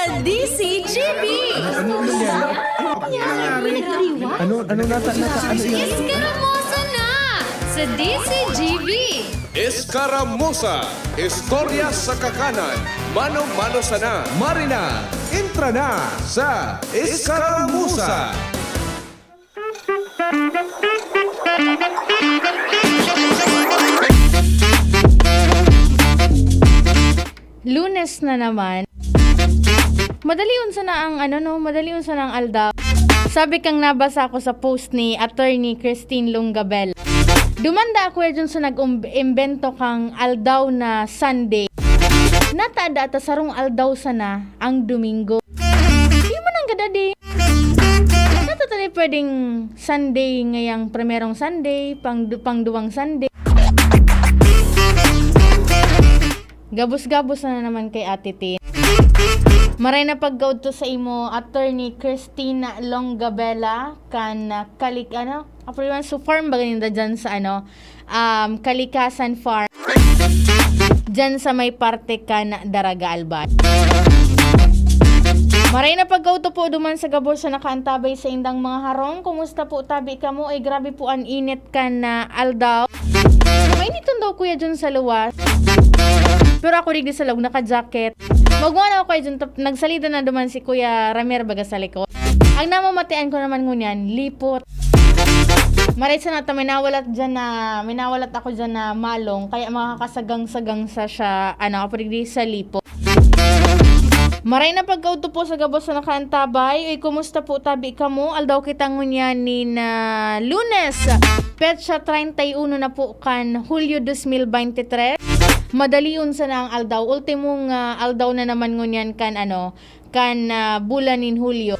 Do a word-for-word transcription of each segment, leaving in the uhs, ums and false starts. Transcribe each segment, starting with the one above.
D C G B. Ano nangyari? Ano nangyari? Ano, ano nata-, nata-, ano yan? Eskaramosa na sa D C G B. Eskaramosa, istorya sa kakanan, mano-mano sana. Marina, entra na sa Eskaramosa. Lunes na naman. Madalion sana ang ano, no? Madalion sana ang aldaw. Sabi kang nabasa ko sa post ni Attorney Christine Longabella. Duman daa, Kuya Jun, sa nag-imbento kang aldaw na Sunday. Natada ta sarong aldaw sana ang Domingo. Di man ang gadadi. Natatali pwedeng Sunday ngayang primerong Sunday, pang, pang duwang Sunday. Gabos-gabos na naman kay Ate Tin. Maray na pagkaudto sa imo, Attorney Christina Longabella, kan, ah, Kalik-, ano? Apuriwan, so farm ba ganinda dyan sa, ano? Um, Kalikasan Farm. Dyan sa may parte kan Daraga Albay. Maray na pagkaudto po duman sa gabos sa nakaantabay sa indang mga harong. Kumusta po tabi kamo? Ay, grabe po an init kan, ah, aldaw. Mainiton daw, Kuya Jun, sa luwas. Pero ako digdi sa log, naka-jacket. Magwa na ako, Kuya Jun, tap-, nagsalida na duman si Kuya Ramer baga sa likod. Ang namamatian ko naman ngunyan, lipot. Maray sana ta, may nawalat dyan na, may nawalat ako dyan na malong, kaya makakasagang-sagang sa siya, ano, ako digdi sa lipot. Maray na pagkaudto po sa gabos sa nakaantabay. Uy, kumusta po tabi kamo? Aldaw kita ngunyan nin, ah, Lunes, petsa treinta y uno na po kan Hulyo dos mil veintitrés. Madalion sana ang aldaw. Ultimong, ah, aldaw na naman ngunyan kan, ano, kan, ah, bulan nin Hulyo.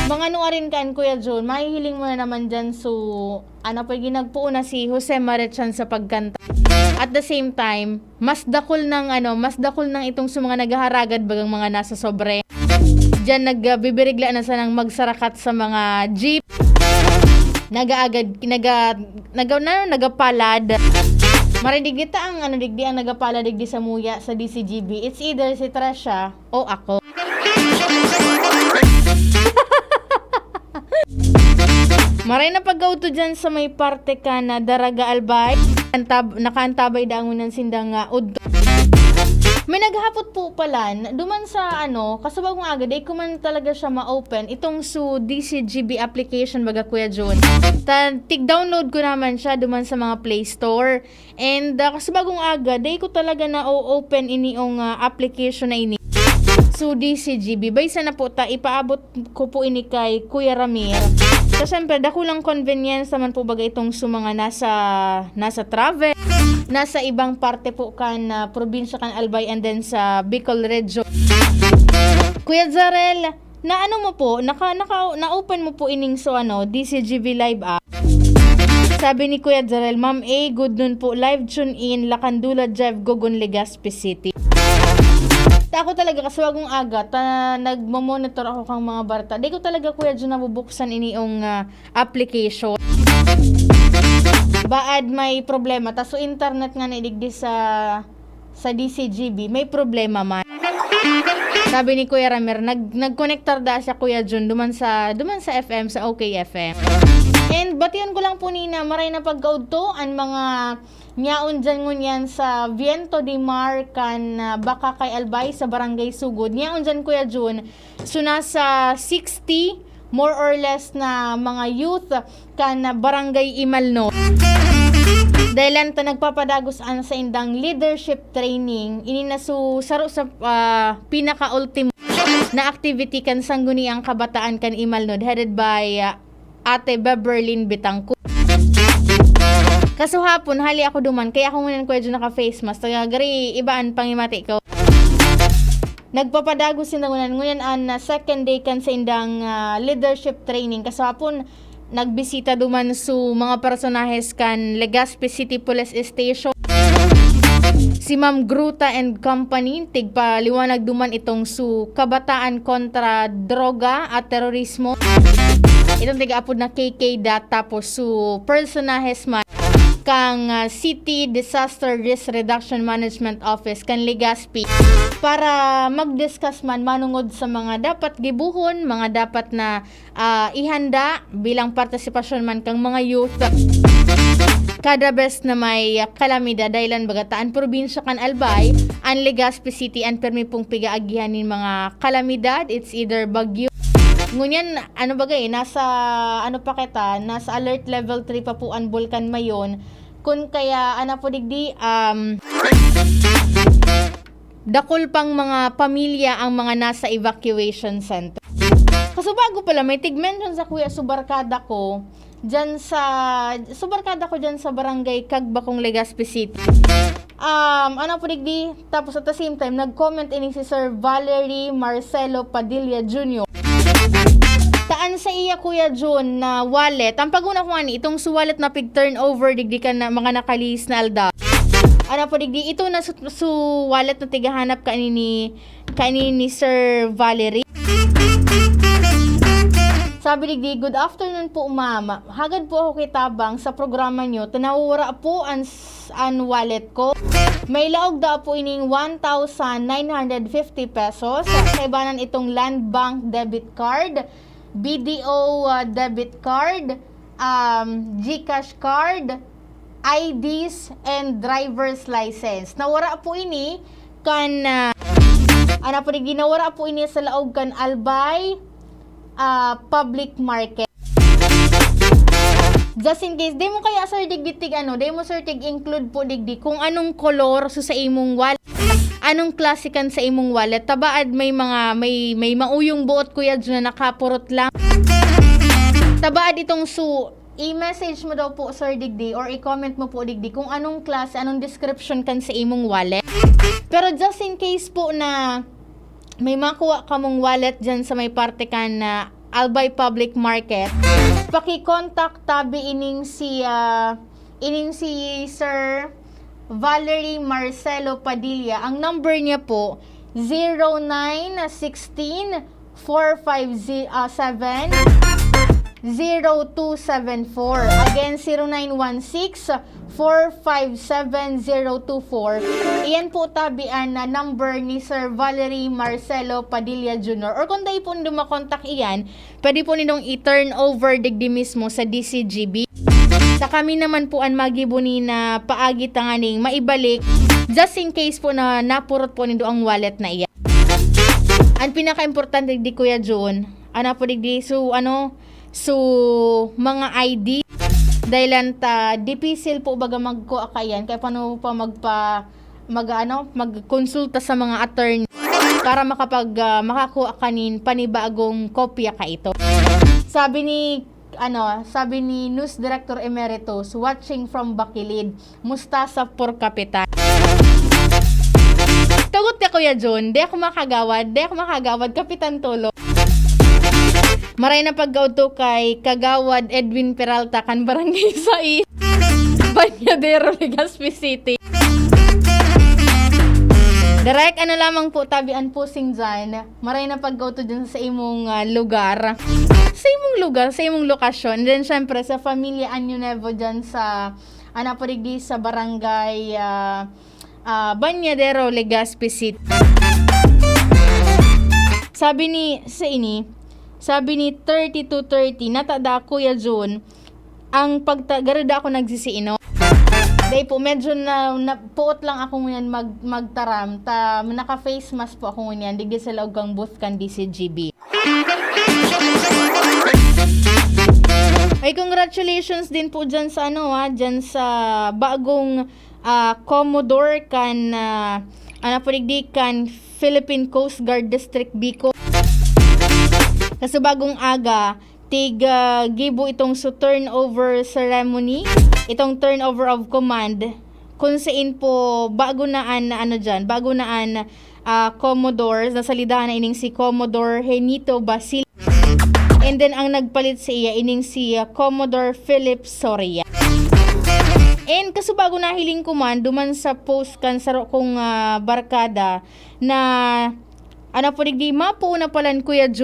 Mga nuarin kan, Kuya Jun, mahihiling mo na naman dyan. So, ano, pwede nagpuon na si Jose Marichan sa pagkanta. At the same time, mas dakul ng, ano, mas dakul ng itong sa mga naghaharagad bagang mga nasa sobre. Diyan nagbibirigla na sanang magsarakat sa mga jeep. Nagaagad, naga, naga, na, nagapalad. Maray digdi ta ang, ano, digdi ang nagapalad digdi sa muya sa D C G B. It's either si Tresha o ako. Maray na pagkaudto dyan sa may parte kan Daraga Albay. Antab-, nakaantabay dangon an sindang, ah, udto. May naghapot po pala, n-, duman sa ano, kasubag kong aga, dai ko man talaga siya ma-open. Itong su D C G B application, baga, Kuya Jun. Ta-, tig-download ko naman siya duman sa mga Play Store. And, ah, kasubag kong aga, dai ko talaga na-o-open iniong, ah, application na ini. So, D C G B, bay sana po ta, ipaabot ko po ini kay Kuya Ramir. So, syempre, dakulang convenience naman po baga itong sa mga nasa, nasa travel, nasa ibang parte po kan, ah, probinsya kan Albay and then sa Bicol region. Kuya Jarel, na ano mo po, naka, naka, na-open mo po ining so ano, D C G B Live app? Sabi ni Kuya Jarel, "Ma'am A, good noon po. Live tune in, Lakandula Drive, Gogon, Legazpi City." Ta ako talaga, kasubag kong aga, ta nagmo-monitor ako kang mga barta. Di ko talaga, Kuya Jun, nabubuksan ini yung, ah, application. Baad may problema. Ta so internet nga na digdi sa, sa D C G B, may problema man. Sabi ni Kuya Ramer, nag-, nagkonektar da siya, Kuya Jun, duman sa, duman sa F M, sa O K F M. And bation ko lang po ni na maray na pagkaudto, an mga nyaon dyan ngunyan sa Viento de Mar kan, ah, Bacacay, Albay, sa Barangay Sugod. Nyaon dyan, Kuya Jun, so nasa sixty, more or less, na mga youth kan Barangay Imalnod. Dahil lang ta nagpapadagos an saindang leadership training, ini na su-, saro sa, ah, pinakaultimo na activity kan Sangguniang Kabataan kan Imalnod, headed by, ah, Ate Beverlyn Bitangco. Kasuhapon, hali ako duman, kaya ako ngunyan, Kuya Jun, naka-face mask. Taga gari, iba an pangimati ko. Nagpapadagos sinda ngunyan, ngunyan an, ah, second day kan saindang, ah, leadership training. Kasuhapon, nagbisita duman su mga personahes kan Legazpi City Police Station, si Ma'am Gruta and Company. Tigpaliwanag duman itong su Kabataan Kontra Droga at Terorismo. Itong tiga-apod na K K D A T, tapos su personahes man kang, ah, City Disaster Risk Reduction Management Office kan Legazpi para mag-discuss man manungod sa mga dapat gibohon, mga dapat na, ah, ihanda bilang partisipasyon man kang mga youth. Kada bes na may, ah, kalamidad, dahilan baga ta an probinsya kan Albay, an Legazpi City, an permi pong pigaagihan nin mga kalamidad. It's either bagyo. Ngunyan, ano baga eh, nasa, ano pa kita, nasa alert level three pa po an Bulkan Mayon. Kun kaya, ano po digdi, um, dakul pang mga pamilya ang mga nasa evacuation center. Kasubago pala, may tig-mention sa kuya, subarkada ko, dyan sa, subarkada ko dyan sa barangay Cagbacong, Legazpi City. Um, ano po digdi, tapos at the same time, nag-comment ini si Sir Valerie Marcelo Padilla Junior. Taan sa iya, Kuya Jun, na wallet. Ang paguna ko ani, itong su wallet na pig-turnover, digdi ka na, mga nakalihis na aldaw. Ano po digdi, ito na su, su wallet na tigahanap ka ni, ni, ka ni, ni Sir Valerie. Sabi digdi, "Good afternoon po, ma'am. Hagad po ako kitabang sa programa nyo. Nawawara po an, an wallet ko. May laog da po ining one thousand nine hundred fifty pesos. Kaibanan itong Land Bank debit card, B D O, ah, debit card, um, GCash card, I Ds, and driver's license. Nawara po ini kan, ah, ano po digdi, nawara po ini sa laog kan Albay, ah, public market." Just in case, di mo kaya, sir, digdi tig ano, di mo, sir, tig-include po digdi kung anong kolor so sa imong wallet, anong klase kan sa imong wallet. Tabaad may mga, may, may mauyong buot, Kuya Jun, na nakapurot lang. Tabaad itong su, i-message mo daw po, sir, digdi, or i-comment mo po digdi kung anong klase, anong description kan sa imong wallet. Pero just in case po na may makuha kamong wallet dyan sa may parte kan, ah, Albay Public Market, paki-contact tabi ining si, ah, ining si Sir Valerie Marcelo Padilla. Ang number niya po, zero nine sixteen, four five seven, zero two seven four. Again, zero nine one six, four five seven, zero two four. Iyan po tabi an, ah, number ni Sir Valerie Marcelo Padilla Junior. Or kung dai po nindo makontak iyan, pwede po nindong i-turn over digdi mismo sa D C G B. Sa kami naman po an magibo ni na paagi tanganing maibalik, just in case po na napurot po nindo ang wallet na iyan. Ang pinaka-importante digdi, Kuya Jun, ana po digdi, so, ano, so, mga I D. Dahilan ta, dipisil po baga magkua kaiyan. Kaya paano pa magpa, mag, ano, magkonsulta sa mga attorney para makapag, ah, makakuha ka nin panibagong kopya ka ito. Sabi ni, ano, sabi ni News Director Emeritus, watching from Bacilid, "Mustasa for Kapitan." Tugot ka, Kuya Jun, di ako makagawad, di ako makagawad, Kapitan Tulo. Maray na pagkaudto kay Kagawad Edwin Peralta kan Barangay Sais, Bañadero, Legazpi City. Direk, ano lamang po, tabi an pusing dyan. Maray na pagkaudto dyan sa imong, ah, lugar. Sa imong lugar, sa imong lokasyon. And then, syempre, sa Familia Año Nuevo dyan sa, ano po digdi, sa barangay, ah, ah, Bañadero, Legazpi City. Sabi ni, sa ini, sabi ni thirty-two thirty, natada, Kuya Jun, ang pagta-, garida ako nagsisiino. Dai po, medyo na, na, puot lang ako ngunyan mag, magtaram. Ta, naka-face mask po ako ngunyan. Digdi sa laog kang booth kan D C G B. Ay, congratulations din po dyan sa ano, ah, dyan sa bagong, ah, Commodore kan, ah, ano po digdi, kan Philippine Coast Guard District Bicol. Kasi bagong aga, tig, ah, gibo itong su turnover ceremony, itong turnover of command, kung sain po bago na an, ano dyan, bago na an, ah, Commodore, nasalidahan na ining si Commodore Henito Basil. And then, ang nagpalit sa iya, ining si, ah, Commodore Philip Soria. And kasubago nahiling ko man, duman sa post kan saro kong, ah, barkada na, ano po digdi, mapuo na palan, Kuya Ju,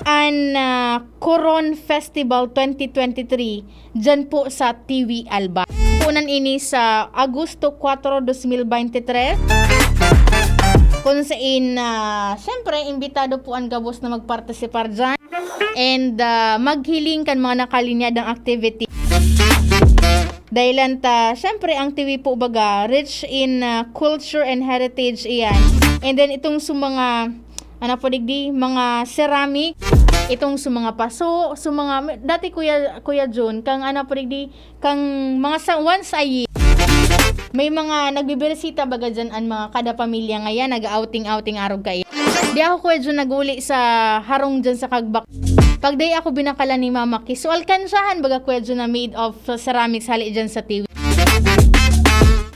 an, ah, Coron Festival twenty twenty-three, dyan po sa T V Alba. Punan ini sa Agosto kuwatro, dos mil bente tres. Kung sain, ah, siyempre, imbitado po ang gabos na magpartisipar dyan. And, ah, maghiling kan mga nakalinyadang activity. Dahilan ta, siyempre, ang Tiwi po baga, rich in, ah, culture and heritage iyan. And then, itong sa mga, ano po digdi, mga ceramic, itong sa mga paso, sa mga, dati Kuya, Kuya Jun, kang ano po digdi, kang mga sa, once a year, may mga nagbibirisita baga dyan ang mga kada pamilya ngayon, nag-outing-outing arog kayo. Di ako, Kuya Jun, nag-uli sa harong dyan sa Kagbak. Pag day ako binakalan ni Mama Ki, so alkansyahan baga, Kuya Jun, na made of ceramics hali dyan sa Tiwi.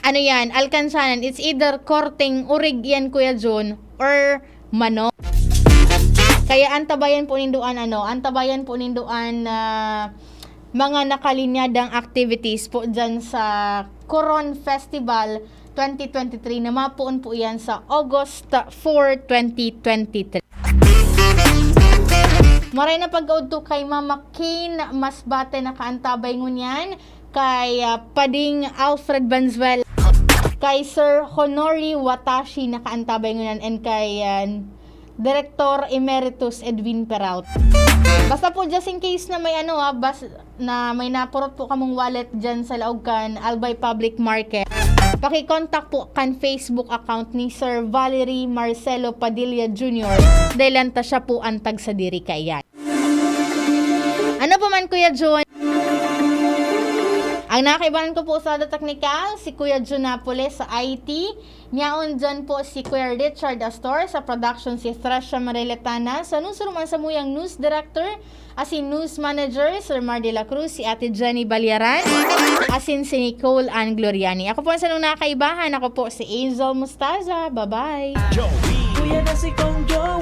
Ano yan? Alkansyahan. It's either korteng urig yan, Kuya Jun, or manok. Kaya antabayan po nindoan, ano, antabayan po nindoan na mga nakalinyadang activities po dyan sa Coron Festival twenty twenty-three na mapoon po yan sa August four, twenty twenty-three. Maray na pagkaudto kay Mama Kane Masbate, nakaantabay ngunyan, kay, ah, Pading Alfred Banzuela, kay Sir Honori Watashi, nakaantabay ngunyan, and kay, ah, Director Emeritus Edwin Peralta. Basta po, just in case na may ano, ah, bas-, na may napurot po kamong wallet dyan sa laog kan Albay Public Market, paki-contact po kan Facebook account ni Sir Valerie Marcelo Padilla Junior, dahil ta siya po ang tagsadiri kaiyan. Ano pa man, Kuya Jun? Ang nakaibahan ko po sa Ada Teknikal, si Kuya Jun Napoles sa I T. Niyaon dyan po si Kuya Richard Astor, sa production si Thrasha Mariletana, sa newsroom ang samuyang news director, asin news manager, Sir Mar de la Cruz, si Ate Jenny Balyaran, asin si Nicole Ann Gloriani. Ako po ang sanong nakaibahan. Ako po si Angel Mustaza. Bye-bye. Kuya na si Kong Joey.